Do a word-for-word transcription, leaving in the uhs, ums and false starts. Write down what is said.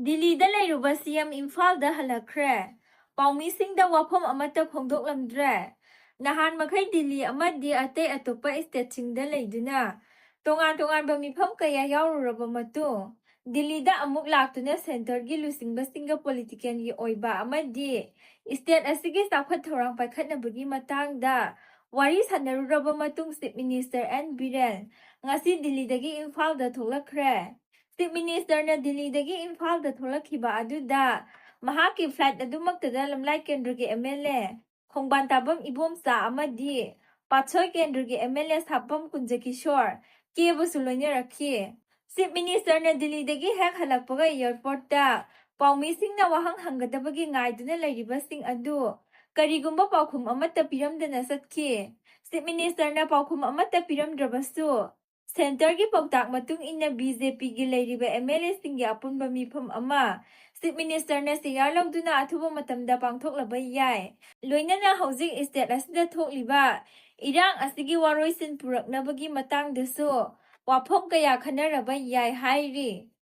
ꯗꯤꯜꯂꯤꯗ ꯂꯩꯔꯨꯕ ꯁꯤ ꯑꯦꯝ ꯏꯝꯐꯥꯜꯗ ꯍꯜꯂꯛꯈ꯭ꯔꯦ꯫ ꯄꯥꯎꯃꯤꯁꯤꯡꯗ ꯋꯥꯐꯝ ꯑꯃꯠꯇ ꯐꯣꯡꯗꯣꯛꯂꯝꯗ꯭ꯔꯦ꯫ ꯅꯍꯥꯟ ꯃꯈꯩ ꯗꯤꯜꯂꯤ ꯑꯃꯗꯤ ꯑꯇꯩ ꯑꯇꯣꯞꯄ ꯁ꯭ꯇꯦꯠꯁꯤꯡꯗ ꯂꯩꯗꯨꯅ ꯇꯣꯉꯥꯟ ꯇꯣꯉꯥꯟꯕ ꯃꯤꯐꯝ ꯀꯌꯥ ꯌꯥꯎꯔꯨꯔꯕ ꯃꯇꯨꯡ, ꯗꯤꯜꯂꯤꯗ ꯑꯃꯨꯛ ꯂꯥꯛꯇꯨꯅ ꯁꯦꯟꯇꯔꯒꯤ ꯂꯨꯆꯤꯡꯕꯁꯤꯡꯒ ꯄꯣꯂꯤꯇꯤꯀꯦꯜꯒꯤ ꯑꯣꯏꯕ ꯑꯃꯗꯤ ꯁ꯭ꯇꯦꯠ ꯑꯁꯤꯒꯤ ꯆꯥꯎꯈꯠ ꯊꯧꯔꯥꯡ ꯄꯥꯏꯈꯠꯅꯕꯒꯤ ꯃꯇꯥꯡꯗ ꯋꯥꯔꯤ ꯁꯥꯟꯅꯔꯨꯔꯕ ꯃꯇꯨꯡ, ꯆꯤꯐ ꯃꯤꯅꯤꯁꯇꯔ ꯑꯦꯟ ꯕꯤꯔꯦꯟ ꯉꯁꯤ ꯗꯤꯜꯂꯤꯗꯒꯤ ꯏꯝꯐꯥꯜꯗ ꯊꯣꯛꯂꯛꯈ꯭ꯔꯦ꯫ ꯆꯤꯐ ꯃꯤꯅꯤꯁꯇꯔꯅ ꯗꯤꯜꯂꯤꯗꯒꯤ ꯏꯝꯐꯥꯜꯗ ꯊꯣꯛꯂꯛꯈꯤꯕ ꯑꯗꯨꯗ ꯃꯍꯥꯛꯀꯤ ꯐ꯭ꯂꯥꯏꯠ ꯑꯗꯨꯃꯛꯇꯗ ꯂꯝꯂꯥꯏ ꯀꯦꯟꯗ꯭ꯔꯒꯤ ꯑꯦꯝ ꯑꯦꯜ ꯑꯦ ꯈꯣꯡꯕꯥꯟ ꯇꯥꯕꯝ ꯏꯕꯣꯝꯆꯥ ꯑꯃꯗꯤ ꯄꯥꯠꯁꯣꯏ ꯀꯦꯟꯗ꯭ꯔꯒꯤ ꯑꯦꯝ ꯑꯦꯜ ꯑꯦ ꯁꯥꯄꯝ ꯀꯨꯟꯖꯀꯤꯁꯣꯔ ꯀꯦꯕꯁꯨ ꯂꯣꯏꯅꯔꯛꯈꯤ꯫ ꯆꯤꯐ ꯃꯤꯅꯤꯁꯇꯔꯅ ꯗꯤꯜꯂꯤꯗꯒꯤ ꯍꯦꯛ ꯍꯜꯂꯛꯄꯒ ꯑꯦꯌꯔꯄꯣꯔꯠꯇ ꯄꯥꯎꯃꯤꯁꯤꯡꯅ ꯋꯥꯍꯪ ꯍꯪꯒꯗꯕꯒꯤ ꯉꯥꯏꯗꯨꯅ ꯂꯩꯔꯤꯕꯁꯤꯡ ꯑꯗꯨ ꯀꯔꯤꯒꯨꯝꯕ ꯄꯥꯎꯈꯨꯝ ꯑꯃꯠꯇ ꯄꯤꯔꯝꯗꯅ ꯆꯠꯈꯤ꯫ ꯆꯤꯐ ꯃꯤꯅꯤꯁꯇꯔꯅ ꯄꯥꯎꯈꯨꯝ ꯑꯃꯠꯇ ꯄꯤꯔꯝꯗ꯭ꯔꯕꯁꯨ, ꯁꯦꯟꯇꯔꯒꯤ ꯄꯥꯎꯇꯥꯛ ꯃꯇꯨꯡ ꯏꯟꯅ ꯕꯤ ꯖꯦ ꯄꯤꯒꯤ ꯂꯩꯔꯤꯕ ꯑꯦꯝ ꯑꯦꯜ ꯑꯦꯁꯤꯡꯒꯤ ꯑꯄꯨꯟꯕ ꯃꯤꯐꯝ ꯑꯃ ꯆꯤꯐ ꯃꯤꯅꯤꯁꯇꯔꯅ ꯆꯦꯌꯥꯔ ꯂꯧꯗꯨꯅ ꯑꯊꯨꯕ ꯃꯇꯝꯗ ꯄꯥꯡꯊꯣꯛꯂꯕ ꯌꯥꯏ꯫ ꯂꯣꯏꯅꯅ ꯍꯧꯖꯤꯛ ꯁ꯭ꯇꯦꯠ ꯑꯁꯤꯗ ꯊꯣꯛꯂꯤꯕ ꯏꯔꯥꯡ ꯑꯁꯤꯒꯤ ꯋꯥꯔꯣꯏꯁꯤꯟ ꯄꯨꯔꯛꯅꯕꯒꯤ ꯃꯇꯥꯡꯗꯁꯨ ꯋꯥꯐꯝ ꯀꯌꯥ ꯈꯟꯅꯔꯕ ꯌꯥꯏ ꯍꯥꯏꯔꯤ꯫